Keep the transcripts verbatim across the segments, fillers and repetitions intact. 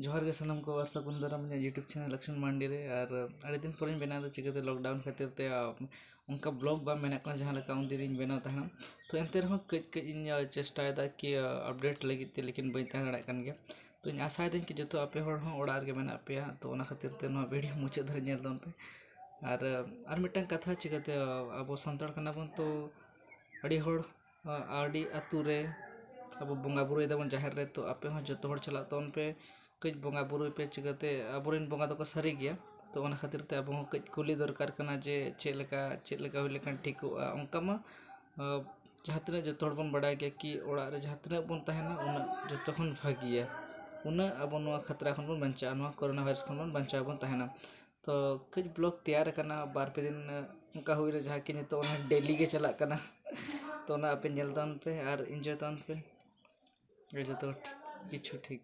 ᱡᱚᱦᱟᱨ ᱜᱮ ᱥᱟᱱᱟᱢ ᱠᱚ, ᱥᱟᱹᱜᱩᱱ ᱫᱟᱨᱟᱢ ᱤᱧᱟᱹᱜ YouTube channel ᱞᱚᱠᱥᱢᱚᱱ ᱢᱟᱱᱰᱤ ᱨᱮ᱾ ᱟᱨ ᱟᱹᱰᱤ ᱫᱤᱱ ᱯᱚᱨᱮᱧ ᱵᱮᱱᱟᱣ ᱮᱫᱟ, ᱪᱤᱠᱟᱹᱛᱮ lockdown ᱠᱷᱟᱹᱛᱤᱨ ᱛᱮ, ᱟ, ᱚᱱᱠᱟ vlog ᱵᱟᱝ ᱵᱮᱱᱟᱜ ᱠᱟᱱᱟ ᱡᱟᱦᱟᱸ ᱞᱮᱠᱟ ᱩᱱᱫᱤᱱ ᱤᱧ ᱵᱮᱱᱟᱣ ᱛᱟᱦᱮᱱᱟ᱾ ᱛᱚ ᱮᱱᱛᱮ ᱨᱮᱦᱚᱸ ᱠᱟᱹᱡ ᱠᱟᱹᱡ ᱤᱧ, ᱟ, ᱪᱮᱥᱴᱟᱭᱮᱫᱟ ᱠᱤ, ᱟ, update ᱞᱟᱹᱜᱤᱫ ᱛᱮ, ᱞᱮᱠᱤᱱ ᱵᱟᱹᱧ ᱛᱟᱦᱮᱸ ᱫᱟᱲᱮᱭᱟᱜ ᱠᱟᱱ ᱜᱮᱭᱟ᱾ ᱛᱚ ᱤᱧ ᱟᱥᱟᱭᱮᱫᱟᱹᱧ ᱠᱤ ᱡᱚᱛᱚ ᱟᱯᱮ ᱦᱚᱲ ᱦᱚᱸ ᱚᱲᱟᱜ ᱨᱮᱜᱮ ᱢᱮᱱᱟᱜ ᱯᱮᱭᱟ, ᱛᱚ ᱚᱱᱟ ᱠᱷᱟᱹᱛᱤᱨ ᱛᱮ ᱱᱚᱣᱟ video ᱢᱩᱪᱟᱹᱫ ᱫᱷᱟᱹᱨᱤᱡ ᱧᱮᱞ ᱛᱟᱵᱚᱱ ᱯᱮ᱾ ᱟᱨ, ᱟ, ᱟᱨ ᱢᱤᱫᱴᱟᱝ ᱠᱟᱛᱷᱟ, ᱪᱤᱠᱟᱹᱛᱮ, ᱟ, ᱟᱵᱚ ᱥᱟᱱᱛᱟᱲ ᱠᱟᱱᱟ ᱵᱚᱱ, ᱛᱚ ᱟᱹᱰᱤ ᱦᱚᱲ, ᱟ, ᱟᱹᱰᱤ ᱟᱹᱛᱩ ᱨᱮ ᱟᱵᱚ ᱵᱚᱸᱜᱟ ᱵᱩᱨᱩᱭ ᱫᱟᱵᱚᱱ ᱡᱟᱦᱮᱨ ᱨᱮ, ᱛᱚ ᱟᱯᱮ ᱦᱚᱸ ᱡᱚᱛᱚ ᱦᱚᱲ ᱪᱟᱞᱟᱜ ᱛᱟᱵᱚᱱ ᱯᱮ, ᱠᱟᱹᱡ ᱵᱚᱸᱜᱟ ᱵᱩᱨᱩᱭ ᱯᱮ, ᱪᱤᱠᱟᱹᱛᱮ ᱟᱵᱚᱨᱮᱱ ᱵᱚᱸᱜᱟ ᱫᱚᱠᱚ ᱥᱟᱹᱨᱤ ᱜᱮᱭᱟ᱾ ᱛᱚ ᱚᱱᱟ ᱠᱷᱟᱹᱛᱤᱨ ᱛᱮ ᱟᱵᱚ ᱦᱚᱸ ᱠᱟᱹᱡ ᱠᱩᱞᱤ ᱫᱚᱨᱠᱟᱨ ᱠᱟᱱᱟ ᱡᱮ ᱪᱮᱫ ᱞᱮᱠᱟ, ᱪᱮᱫ ᱞᱮᱠᱟ ᱦᱩᱭ ᱞᱮᱠᱷᱟᱱ ᱴᱷᱤᱠᱚᱜᱼᱟ᱾ ᱚᱱᱠᱟ ᱢᱟ, ᱟ, ᱡᱟᱦᱟᱸ ᱛᱤᱱᱟᱹᱜ ᱡᱚᱛᱚ ᱦᱚᱲ ᱵᱚᱱ ᱵᱟᱲᱟᱭ ᱜᱮᱭᱟ ᱠᱤ ᱚᱲᱟᱜ ᱨᱮ ᱡᱟᱦᱟᱸ ᱛᱤᱱᱟᱹᱜ ᱵᱚᱱ ᱛᱟᱦᱮᱱᱟ, ᱩᱱᱟᱹᱜ ᱡᱚᱛᱚ ᱠᱷᱚᱱ ᱵᱷᱟᱹᱜᱤᱭᱟ, ᱩᱱᱟᱹᱜ ᱟᱵᱚ ᱱᱚᱣᱟ ᱠᱷᱟᱛᱨᱟ ᱠᱷᱚᱱ ᱵᱚᱱ ᱵᱟᱧᱪᱟᱜᱼᱟ, ᱱᱚᱣᱟ ᱠᱳᱨᱳᱱᱟ ᱵᱷᱟᱭᱨᱟᱥ ᱠᱷᱚᱱ ᱵᱚᱱ ᱵᱟᱧᱪᱟᱣ ᱵᱚᱱ ᱛᱟᱦᱮᱱᱟ᱾ ᱛᱚ ᱠᱟᱹᱡ vlog ᱛᱮᱭᱟᱨ ᱟᱠᱟᱱᱟ, ᱵᱟᱨ ᱯᱮ ᱫᱤᱱ, ᱟ, ᱚᱱᱠᱟ ᱦᱩᱭᱱᱟ, ᱡᱟᱦᱟᱸ ᱠᱤ ᱱᱤᱛᱚᱜ ᱚᱱᱟ daily ᱜᱮ ᱪᱟᱞᱟᱜ ᱠᱟᱱᱟ᱾ ᱛᱚ ᱚᱱᱟ ᱟᱯᱮ ᱧᱮᱞ ᱛᱟᱵᱚᱱ ᱯᱮ ᱟᱨ enjoy ᱛᱟᱵᱚᱱ ᱯᱮ, ᱡᱚᱛᱚ ᱠᱤᱪᱷᱩ ᱴᱷᱤᱠ᱾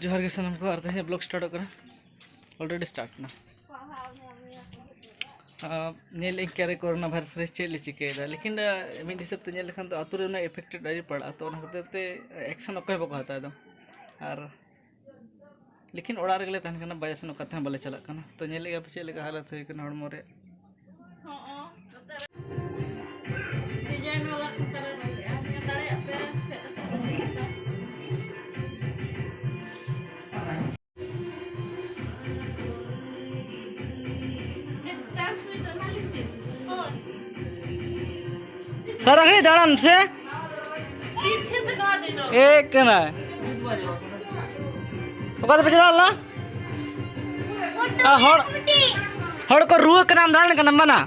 ᱡᱚᱦᱟᱨ ᱜᱮ ᱥᱟᱱᱟᱢ ᱠᱚ, ᱟᱨ ᱛᱮᱦᱮᱧ ᱵᱞᱚᱜ ᱥᱴᱟᱨᱴᱚᱜ ᱠᱟᱱᱟ᱾ ᱚᱞᱨᱮᱰᱤ ᱥᱴᱟᱨᱴ ᱮᱱᱟ᱾ ᱟᱨ ᱧᱮᱞ ᱟᱹᱧ ᱠᱟᱨᱮ ᱠᱳᱨᱳᱱᱟ ᱵᱷᱟᱭᱨᱟᱥ ᱨᱮ ᱪᱮᱫ ᱞᱮ ᱪᱤᱠᱟᱹᱭᱮᱫᱟ, ᱞᱮᱠᱤᱱ ᱟᱨ ᱢᱤᱫ ᱦᱤᱥᱟᱹᱵ ᱛᱮ ᱧᱮᱞ ᱞᱮᱠᱷᱟᱱ ᱫᱚ ᱟᱹᱛᱩ ᱨᱮ ᱩᱱᱟᱹᱜ ᱮᱯᱷᱮᱠᱴᱮᱰ ᱟᱹᱣᱨᱤ ᱯᱟᱲᱟᱜᱼᱟ, ᱛᱚ ᱚᱱᱟ ᱠᱷᱟᱹᱛᱤᱨ ᱛᱮ ᱮᱠᱥᱮᱱ ᱚᱠᱚᱭ ᱦᱚᱸ ᱵᱟᱠᱚ ᱦᱟᱛᱟᱣ ᱮᱫᱟ᱾ ᱟᱨ ᱞᱮᱠᱤᱱ ᱚᱲᱟᱜ ᱨᱮᱜᱮ ᱞᱮ ᱛᱟᱦᱮᱱ ᱠᱟᱱᱟ, ᱵᱟᱡᱟᱨ ᱥᱮᱱ ᱚᱠᱟ ᱛᱮᱦᱚᱸ ᱵᱟᱞᱮ ᱪᱟᱞᱟᱜ ᱠᱟᱱᱟ᱾ ᱛᱚ ᱧᱮᱞ ᱞᱮᱜᱮ ᱯᱮ ᱪᱮᱫ ᱞᱮᱠᱟ ᱦᱟᱞᱚᱛ ᱦᱩᱭ ᱠᱟᱱᱟ ᱦᱚᱲᱢᱚ ᱨᱮ᱾ ᱦᱚᱸ, ᱰᱤᱡᱟᱭᱤᱱ ᱵᱟᱞᱟ ᱠᱷᱟᱛᱟ ᱨᱮ ᱫᱚᱦᱚᱭᱟ᱾ ᱧᱮᱞ ᱫᱟᱲᱮᱭᱟᱜ ᱯᱮ, ᱯᱷᱮᱰ ᱠᱟᱛᱮ ᱫᱚ ᱪᱮᱫ ᱞᱮᱠᱟ᱾ ᱪᱮᱫ ᱰᱟᱱᱥ ᱦᱩᱭ ᱫᱚ ᱚᱱᱟ ᱞᱤᱧ ᱪᱮᱫ᱾ ᱦᱳᱭ᱾ ᱥᱟᱨᱟ ᱜᱷᱟᱹᱲᱤᱡ ᱫᱟᱬᱟᱱ ᱥᱮ? ᱯᱤᱪᱷᱮ ᱛᱮ ᱱᱚᱣᱟ ᱫᱮᱡᱚᱜ᱾ ᱮ ᱠᱟᱱᱟ᱾ ᱚᱠᱟ ᱛᱮᱯᱮ ᱪᱟᱞᱟᱣ ᱞᱮᱱᱟ? ᱟᱨ ᱦᱚᱲ, ᱦᱚᱲ ᱠᱚ ᱨᱩᱣᱟᱹᱜ ᱠᱟᱱᱟ, ᱟᱢ ᱫᱟᱬᱟᱱ ᱠᱟᱱᱟᱢ ᱢᱟᱱᱟ?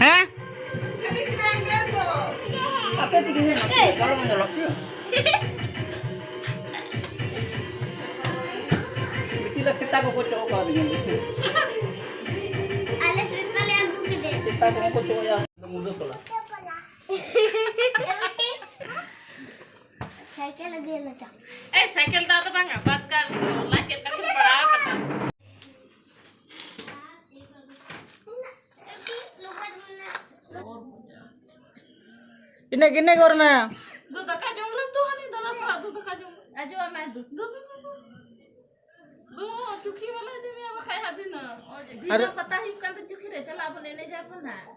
ᱦᱮᱸ? ᱟᱯᱮ ᱛᱮᱜᱮ ᱦᱮᱡ ᱱᱟᱯᱮ, ᱵᱟᱞᱚ ᱵᱚᱱ ᱧᱮᱞᱚᱜ ᱯᱮ᱾ ᱵᱤᱴᱤ ᱫᱚ ᱥᱮᱛᱟ ᱠᱚᱠᱚ ᱪᱚᱜ ᱠᱟᱣᱫᱤᱧᱟ᱾ ᱟᱞᱮ ᱥᱮᱛᱟ ᱞᱮ ᱟᱹᱜᱩ ᱠᱮᱫᱮ᱾ ᱥᱮᱛᱟ ᱠᱚᱦᱚᱸ ᱠᱚ ᱪᱚᱜ ᱮᱭᱟ᱾ ᱢᱩᱫᱟᱹ ᱯᱟᱞᱟ᱾ ᱥᱟᱭᱠᱮᱞ ᱟᱹᱜᱩᱭᱟᱞᱮ ᱪᱚ᱾ ᱮ, ᱥᱟᱭᱠᱮᱞ ᱫᱚ ᱟᱫᱚ ᱵᱟᱝᱟ, ᱵᱟᱫ ᱠᱟᱜ ᱢᱮ, ᱚᱱᱟ ᱪᱮᱫ ᱠᱟᱛᱮᱢ ᱯᱟᱲᱟᱣ ᱠᱟᱱᱟ? ᱤᱱᱟᱹᱜ ᱜᱮ, ᱤᱱᱟᱹᱜ ᱜᱮ ᱨᱚᱲ ᱢᱮ᱾ ᱫᱩ ᱫᱟᱠᱟ ᱡᱚᱢ ᱞᱮᱢ ᱛᱚ, ᱦᱟᱹᱱᱤ ᱫᱟᱫᱟ ᱥᱟᱞᱟᱜ ᱫᱩ ᱫᱟᱠᱟ ᱡᱚᱢ ᱞᱮᱢ᱾ ᱟᱡᱚ ᱟᱢᱟᱭ ᱫᱩ᱾ ᱫᱩ, ᱫᱩ, ᱫᱩ, ᱫᱩ᱾ ᱫᱩ, ᱪᱩᱠᱷᱤ ᱵᱟᱞᱟ ᱤᱫᱤ ᱢᱮᱭᱟ ᱵᱟᱠᱷᱟᱡ ᱦᱟᱹᱫᱤᱱᱟ᱾ ᱟᱨ ᱫᱷᱤᱱᱟᱹᱝ ᱯᱟᱛᱟ ᱦᱩᱭᱩᱜ ᱠᱟᱱ ᱫᱚ ᱪᱩᱠᱷᱤ ᱨᱮ, ᱪᱟᱞᱟᱜ ᱟᱵᱚᱱ ᱮᱱᱮᱡᱟ ᱵᱚᱱ ᱦᱟᱸᱜ᱾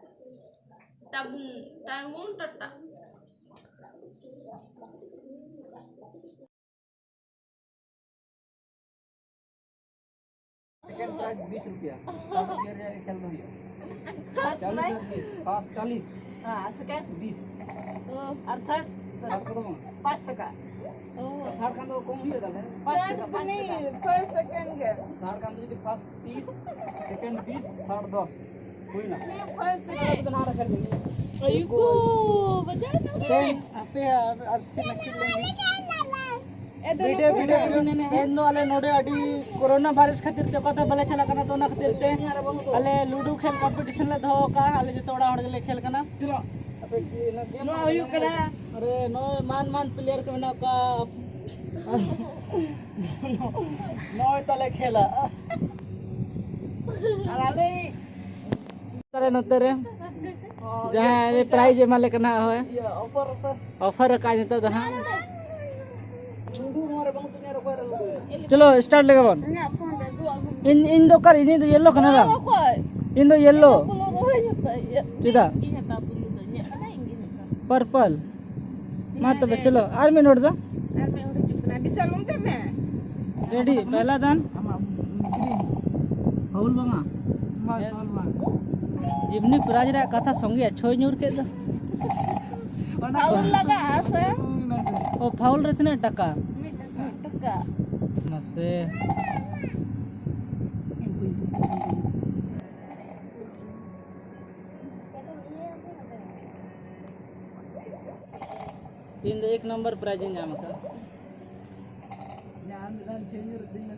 ᱴᱟᱵᱩᱝ, ᱴᱟᱵᱩᱝ ᱴᱟᱴᱟ᱾ ᱥᱮᱠᱮᱱᱰ ᱯᱨᱟᱭᱤᱡᱽ ᱵᱤᱥ ᱨᱩᱯᱤᱭᱟ᱾ ᱛᱟᱨᱯᱚᱨ ᱜᱮᱢ ᱨᱮᱭᱟᱜ ᱠᱷᱮᱞ ᱫᱚ ᱦᱩᱭᱩᱜᱼᱟ᱾ ᱯᱷᱟᱨᱥᱴ ᱪᱟᱞᱤᱥ ᱯᱨᱟᱭᱤᱡᱽ? ᱨᱩᱯᱤᱭᱟ, ᱯᱷᱟᱨᱥᱴ ᱪᱟᱞᱤᱥ᱾ ᱦᱮᱸ, ᱥᱮᱠᱮᱱᱰ? ᱵᱤᱥ᱾ ᱚ᱾ ᱟᱨ ᱛᱷᱟᱨᱰ? ᱛᱷᱟᱨᱰ ᱠᱚᱫᱚ ᱵᱟᱝ᱾ ᱯᱟᱸᱪ ᱴᱟᱠᱟ᱾ ᱚ᱾ ᱛᱷᱟᱨᱰ ᱠᱷᱟᱱ ᱫᱚ ᱠᱚᱢ ᱦᱩᱭᱩᱜᱼᱟ ᱛᱟᱦᱞᱮ? ᱯᱟᱸᱪ ᱴᱟᱠᱟ, ᱯᱟᱸᱪ ᱴᱟᱠᱟ᱾ ᱯᱷᱟᱨᱥᱴ, ᱥᱮᱠᱮᱱᱰ ᱜᱮ᱾ ᱛᱷᱟᱨᱰ ᱠᱷᱟᱱ ᱫᱚ ᱡᱩᱫᱤ ᱯᱷᱟᱨᱥᱴ ᱛᱤᱥ, ᱥᱮᱠᱮᱱᱰ ᱵᱤᱥ, ᱛᱷᱟᱨᱰ ᱫᱚᱥ᱾ ᱦᱩᱭᱱᱟ᱾ First, second. ᱟᱯᱮ ᱫᱚ ᱱᱟᱦᱟᱜ ᱨᱮ ᱠᱷᱮᱞ ᱵᱤᱱ᱾ ᱟᱭᱩ ᱠᱚ, ᱵᱟᱡᱟᱣ ᱮᱱᱟ᱾ ᱛᱮᱦᱮᱧ ᱟᱯᱮ ᱟᱨ, ᱟᱨ ᱥᱤ ᱱᱟᱹᱠᱤᱱ ᱞᱟᱹᱜᱤᱫ᱾ ᱮ, ᱫᱚ ᱵᱷᱤᱰᱤᱭᱳ, ᱱᱩᱠᱩ ᱵᱷᱤᱰᱤᱭᱳ, ᱫᱚ ᱵᱷᱤᱰᱤᱭᱳ ᱱᱮ, ᱱᱮ᱾ ᱛᱮᱦᱮᱧ ᱫᱚ ᱟᱞᱮ ᱱᱚᱰᱮ ᱟᱹᱰᱤ ᱠᱳᱨᱳᱱᱟ ᱵᱷᱟᱭᱨᱟᱥ ᱠᱷᱟᱹᱛᱤᱨ ᱛᱮ ᱚᱠᱟ ᱛᱮᱦᱚᱸ ᱵᱟᱞᱮ ᱪᱟᱞᱟᱜ ᱠᱟᱱᱟ, ᱛᱚ ᱚᱱᱟ ᱠᱷᱟᱹᱛᱤᱨ ᱛᱮ ᱟᱞᱮ ᱞᱩᱰᱩ ᱠᱷᱮᱞ ᱠᱚᱢᱯᱤᱴᱤᱥᱚᱱ ᱞᱮ ᱫᱚᱦᱚ ᱟᱠᱟᱫᱼᱟ᱾ ᱟᱞᱮ ᱡᱚᱛᱚ ᱚᱲᱟᱜ ᱦᱚᱲ ᱜᱮᱞᱮ ᱠᱷᱮᱞ ᱠᱟᱱᱟ᱾ ᱟᱯᱮ ᱠᱤ ᱚᱱᱟ ᱜᱮᱢ ᱱᱚᱣᱟ ᱦᱩᱭᱩᱜ ᱠᱟᱱᱟ᱾ ᱟᱨᱮ, ᱱᱚᱜᱼᱚᱭ ᱢᱟᱱ ᱢᱟᱱ ᱯᱞᱮᱭᱟᱨ ᱠᱚ ᱢᱮᱱᱟᱜ ᱠᱚᱣᱟ᱾ ᱱᱚᱜᱼᱚᱭ ᱛᱟᱞᱮ ᱠᱷᱮᱞᱟ᱾ ᱟᱨ ᱟᱞᱮ ᱛᱟᱞᱮ ᱱᱚᱛᱮ ᱨᱮ ᱡᱟᱦᱟᱸᱭ prize ᱮᱢᱟᱞᱮ ᱠᱟᱱᱟ, ᱦᱳᱭ᱾ ᱤᱭᱟᱹ, offer, offer᱾ Offer ᱟᱠᱟᱫ ᱱᱤᱛᱚᱜ ᱫᱚ ᱦᱟᱸᱜ᱾ ᱪᱚᱞᱚ, start ᱞᱮᱜᱮ ᱵᱚᱱ᱾ ᱤᱧ, ᱤᱧ ᱫᱚ ᱚᱠᱟᱨᱮ? ᱤᱧ ᱫᱚ yellow ᱠᱟᱱᱟ ᱵᱟᱝ? ᱤᱧ ᱫᱚ yellow᱾ ᱪᱮᱫᱟᱜ? Purple᱾ ᱢᱟ ᱛᱚᱵᱮ, ᱪᱚᱞᱚ, ᱟᱨ ᱢᱤᱫ ᱦᱚᱲ ᱫᱚ? ᱟᱨ ᱢᱤᱫ ᱦᱚᱲ ᱦᱤᱡᱩᱜ ᱠᱟᱱᱟ, ᱵᱤᱥᱟᱞ, ᱚᱱᱛᱮ ᱢᱮ᱾ Ready, ᱯᱮᱦᱞᱟ ᱫᱟᱱ᱾ ᱟᱢᱟᱜ ᱯᱷᱟᱣᱩᱞ ᱵᱟᱝᱟ? ᱵᱟᱝ, ᱯᱷᱟᱣᱩᱞ ᱵᱟᱝ᱾ ᱡᱤᱢᱱᱤ ᱯᱨᱟᱭᱤᱡᱽ ᱨᱮᱭᱟᱜ ᱠᱟᱛᱷᱟ ᱥᱚᱸᱜᱮ ᱪᱷᱚᱭ ᱧᱩᱨ ᱠᱮᱫ ᱫᱚ᱾ ᱯᱷᱟᱣᱩᱞ ᱞᱟᱜᱟᱜᱼᱟ ᱥᱮ? ᱚ, ᱯᱷᱟᱣᱩᱞ ᱨᱮ ᱛᱤᱱᱟᱹᱜ ᱴᱟᱠᱟ? ᱢᱤᱫ ᱴᱟᱠᱟ᱾ ᱢᱟᱥᱮ᱾ ᱤᱧ ᱫᱚ ᱮᱠ ᱱᱟᱢᱵᱟᱨ ᱯᱨᱟᱭᱤᱡᱽ ᱤᱧ ᱧᱟᱢ ᱟᱠᱟᱫᱼᱟ᱾ ᱧᱟᱢ ᱞᱮᱫᱟᱢ ᱪᱷᱚᱭ ᱧᱩᱨ ᱫᱤᱱ ᱢᱮ᱾